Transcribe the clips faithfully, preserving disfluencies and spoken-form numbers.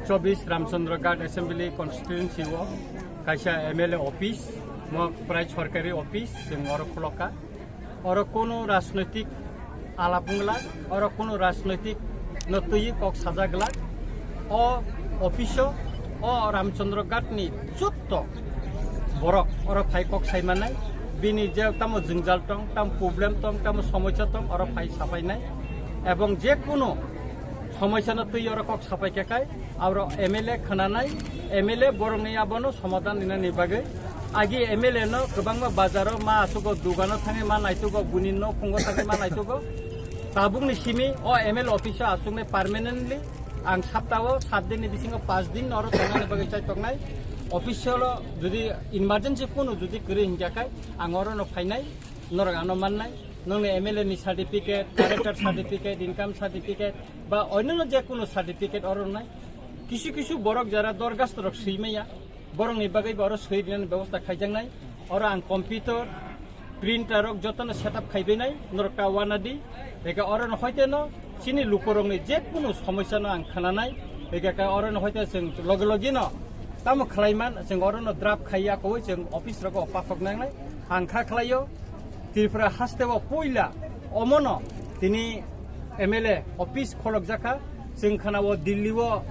Chobis Ramchandra Ghat Assembly Constituency o kaisa M L A office, mo prai sorkari office, chwng oro khulokha. Oro kunu rajnoitik alap wngla, oro kunu rajnoitik no twi kok sajak glak. O office o, o Ramchandra Ghat ni jotto borok oro phai kok sai manai, bini je tamo jwngjal tong, tamo problem tong, tamo somosya tong, oro phai sapai nai. Ebong je kunu somosya no twi oro kok sapai khe kai, aro M L A khwnanai, M L A borokni abono somadhan rinani bagwi. Agi M L A no kwbangma bazaro ma asugo, dugano thangwi ma naitugo, buni nok phungo thangwi ma naitugo. Tabukni simi o M L A office o asuknai permanently ang saptao sat din ni bisingo panch din oro tongnani bagwi chai tongnai. Office o jodi emergency kunu jodi kwrwi hinkha kai ang oro no phainai, norok ano mannai. Nongni M L A ni certificate, character certificate, income certificate, ba onno je kunu certificate oro nai. Kisu kisu borok jara dorgasto rok swi maya, borokni bagwi bo oro swi rinani bebosta khaijaknai. Oro ang computer, printer rok jotono setup khaibainai, norok ta wanadi. Eka oro no hoite no chini lukurokni je kunu somosya no ang khwnanai. Eka ka oro no hoite chwng loge loge no tamo khlaiman, chwng oro no draft khaiya koi chwng office rogo pathok nangnai. Ang kha khlaio. Tripura haste o puila omono tini M L A office kholokjakha. Chwng khana o Delhi o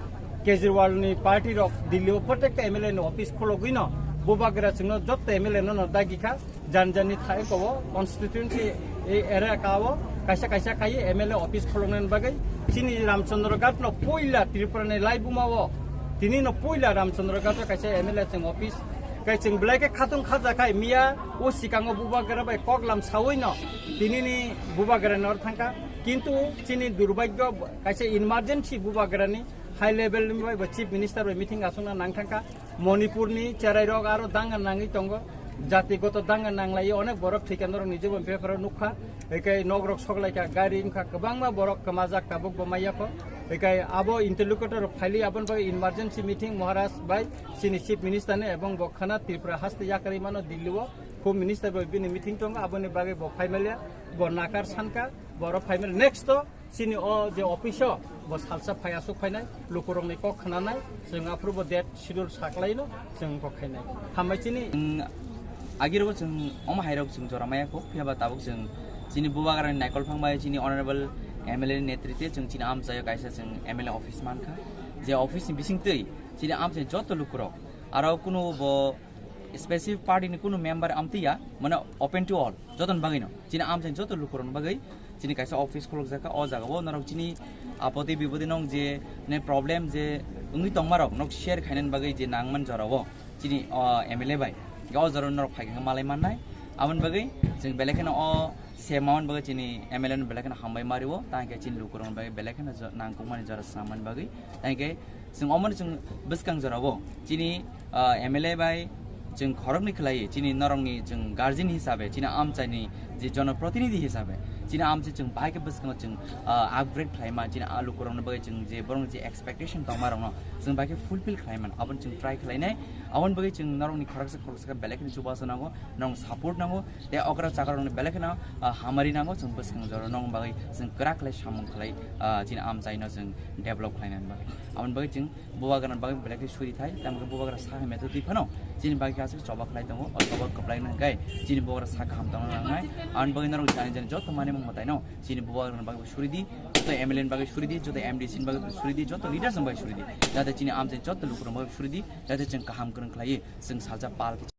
Kejriwal ni party rok Delhi o protekta M L A ni office khologwi no bubagra chwngno jotto M L A no no dagi kha. Jan jan ni thai ko o constituency ei area ka o kaisa kaisa khai M L A office kholoknani bagwi chini Ramchandra Ghat no puila Tripura ni laibuma o tini no puila Ramchandra Ghat o kaisa M L A chwng office kai chwng belai khe khatung khaja khai miya o sikango bubagra bai koklam sawi no tini ni bubagra nor thangkha. Kintu chini durbagyo kaisa emergency bubagra ni high level ni bai bo chief minister bai meeting aswkna nang thangkha. Manipur ni cherai rok aro danga nangwi tongo, jatigoto danga nanglai onek borok thwikha norok ni jebo paper o nukha. Ekai nok rok soklaikha, gari wngkha, kwbangma borok kwmajak tabuk bo maya kho. Ekai abo interlocutor rok phaili aboni bagwi emergency meeting Maharaj bai chini chief minister ni ebong bo khana Tripura haste yakarwi mano Delhi o. Home minister bai bini meeting tongo, aboni bagwi bo phaimalia, bo nakar sankha, bo oro phaimalia. Next to chini o je office o bo salsa phai aswk phainai, lukurokni kok khnanai, chwng aphuru bo date schedule saklaino chwng kok khainai. Hambai chini. Chwng agirok chwng omo hairok chwng jora maya kho, phiya ba tabuk chwng chini bubagra ni naikol phang bai chini honorable M L A ni netritwe chwng chini amchaio kaisa chwng M L A office mankha. Je office ni bisingtwi chini amchai joto lukurok aro kunu bo specific party ni kunu member amtwi ya, mane open to all, joton bagwi no. Chini amchai joto lukurok bagwi chini kaisa office khulukjak kha, o jaga o norok chini apoti bipoti nong je ne problem je wngwi tongma rok nok share khainani bagwi je nangman jora o chini o M L A bai. O jora norok phai khe malai mannai. Aboni bagwi chwng belai kheno o se maman bagwi chini M L A no belai kheno hambai mari o, tang khe chini lukurok bagwi belai kheno jo-, nangkukmani jora swnamani bagwi. Tang khe chwng omo chwng bwskang jora o chini, ah, M L A bai chwng khoroknwi khlai chini norokni chwng guardian hisabe chini amchaini je jonoprotinidhi hisabe chini amchai chwng bahai khe bwskango chwng, ah, upgrade khlaima chini a lukurokni bagwi chwng je borokni je expectation tongma rokno chwng bahai khe fulfill khlaiman aboni chwng try khlainai. Aboni bagwi chwng norokni khoroksa khoroksa khe belai kheno chubachu nango, norokni support nango, tei okra chakra rokni belai kheno, ah, hamari nango, chwng bwskang jora norokni bagwi chwng kwrak khlai samung khlai, ah, chini amchaino chwng develop khlainani bagwi. Aboni bagwi chwng bubagrani bagwi belai khe suri thai, tamo khe bubagra saha metho twi phano chini bagwi khe aswk choba khlai tongo, o choba kwplai nang khe chini bubagra sa kaham tongna nangnai. Aboni bagwi norok jani jani joto manwi mung mwtaino chini bubagrani bagwi suri di, joto M L A ni bagwi suri di, joto M D C ni bagwi suri di, joto leaders ni bagwi suri di, jate chini amchai joto lukurokni bagwi suri di, jate chwng kaham kwrwng khlaiwi chwng salsa pal khe